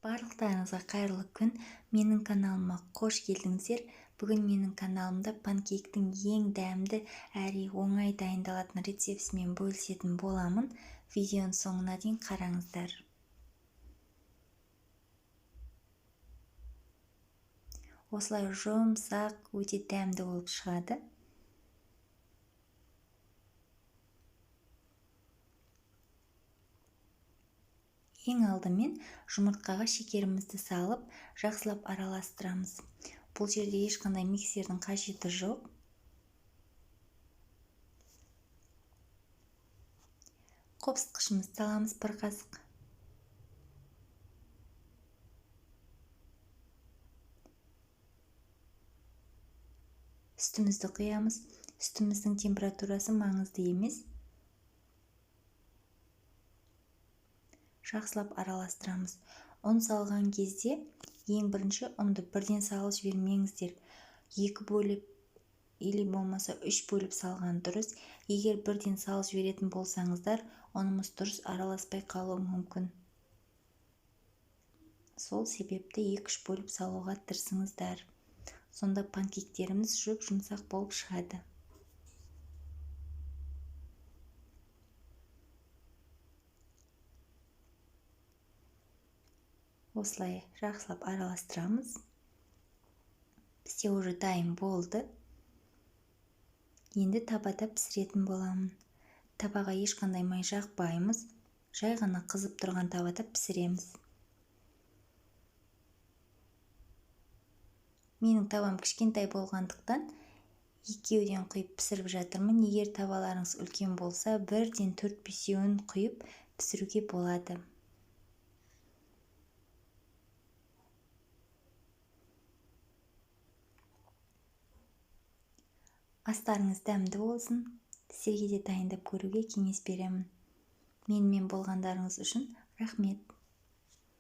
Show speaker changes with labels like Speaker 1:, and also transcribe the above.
Speaker 1: Барлықтарыңызға қайырлы күн. Менің каналыма қош келдіңіздер. Бүгін менің каналымда панкейктің ең дәмді әрі оңай дайындалатын рецептісімен бөлісетін боламын. Видеоның соңына дейін қараңыздар. Осылай жұмсақ, өте дәмді болып шығады. Ең алдымен жұмыртқаға шекерімізді салып, жақсылап араластырамыз. Бұл жерде ешқандай миксердің қажеті жоқ. Қопсытқышымызды саламыз бір қасық. Сүтімізді құямыз. Сүтіміздің температурасы маңызды емес. Жақсылап араластырамыз. Ұн салған кезде ең бірінші ұнды бірден салып жібермеңіздер. 2 бөліп или болмаса 3 бөліп салған дұрыс. Егер бірден салып жіберетін болсаңыздар, ұнымыз дұрыс араласпай қалуы мүмкін. Сол себепті 2-3 бөліп салуға тырысыңыздар. Сонда панкейктеріміз жұп-жұмсақ болып шығады. Осылай жақсылап араластырамыз. Бізде уже дайын болды. Енді табада пісіретін боламын. Табаға ешқандай май жақпаймыз. Жай ғана қызып тұрған табада пісіреміз. Менің табам кішкентай болғандықтан екеуден құйып пісіріп жатырмын. Егер табаларыңыз үлкен болса, бірден 4-5-еуін құйып пісіруге болады. Астарыңыз дәмді болсын. Сіздерге де дайындап көруге кеңес беремін. Менімен болғандарыңыз үшін рахмет.